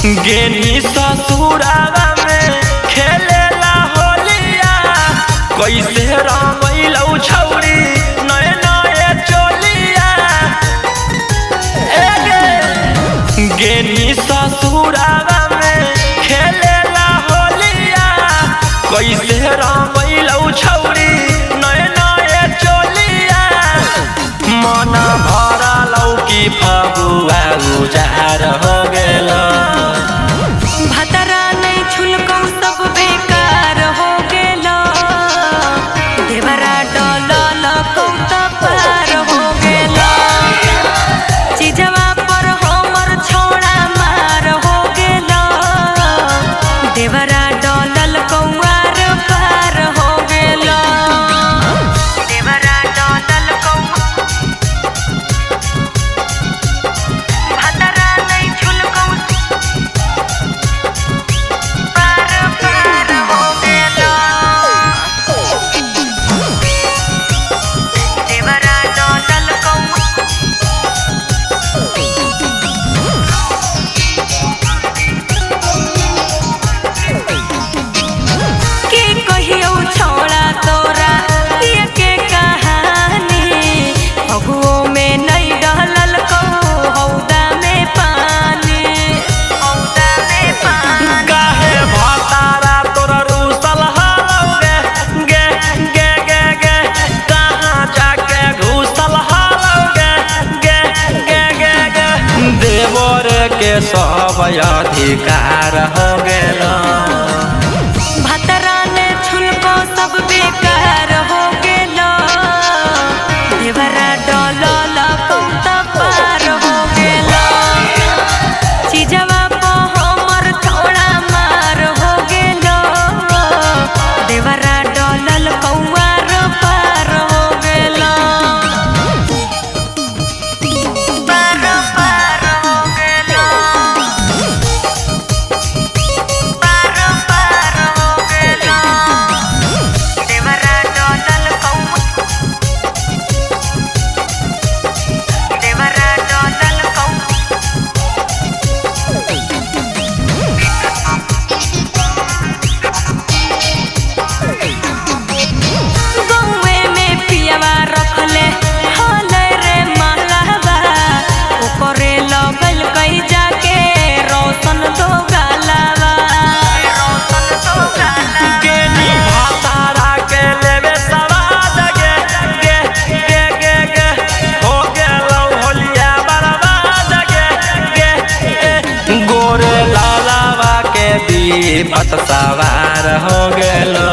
गेनी ससुरावा में खेलेला होलिया कैसे रंगैलौ छौरी नए नए चोलिया। ए गेनी ससुरावा में खेलेला होलिया कैसे रंगैलौ छौरी नए नए चोलिया। मन भरलौ की फगुआ उजार हो गेलो। भतरा नहीं छुलकौ सब बेकार हो गेलो। देवरा डललकौ त पार हो गेलो। चिजवा पर हमर छौड़ा मार हो गेलो। देवरा डललकौ आर पार हो गेलो। देवरा डललकौ भतरा नहीं छुलकौ पार पार हो गेलो। देवरा डललकौ के कहियौ छौड़ा तोरा पिया के कहानी। फगुओ में नहीं डललकौ हौदा में पानी। हौदा में पानी। काहे भतारा तोरा रूसल हलौ गे गे गे गे गे कहाँ जाके घुसल हलौ गे गे गे गे गे। देवर के सब अधिकार हो गेलो। भतरा ने छुलको सब बेकार हो गेलो। देवरा डललकौ त पार हो गेलो। चिजवा पर हमर छौड़ा मार हो गेलो। देवरा डललकौ आर पार हो गेलो। पार पार हो गेलो। पार पार हो गेलो। देवरा डललकौ देवरा डललकौ गौवे में पियवा रखले हलै रे मलहवा। ओकरे लगल कहीं जाके रोशन दो गालावा। रोशन दो गालावा। गेनी भतारा के लेवे सवाद गे गे गे गे गे हो गेलौ होलिया बर्बाद गे गे गे। गोरे लालावा के दीपत सवार हो गेलो।